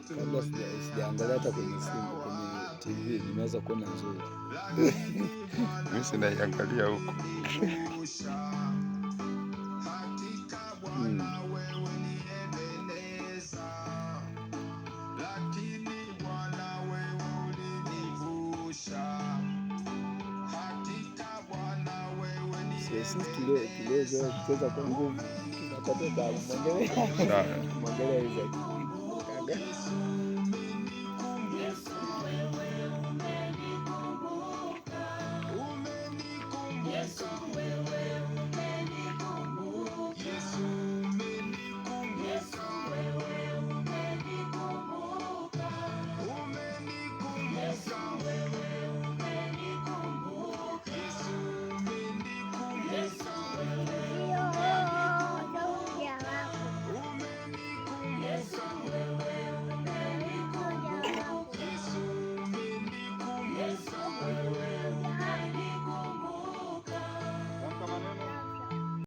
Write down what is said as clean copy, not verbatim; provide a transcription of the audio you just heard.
Kabla sijaangalia hata kwenye simu, kwenye TV nimeweza kuona nzuri. Mimi sinaiangalia huko. Sisi tuliozoea kucheza kwa nguvu tunapata taabu. Mwangalia Sawa. mwangalia Isaac. Kaka.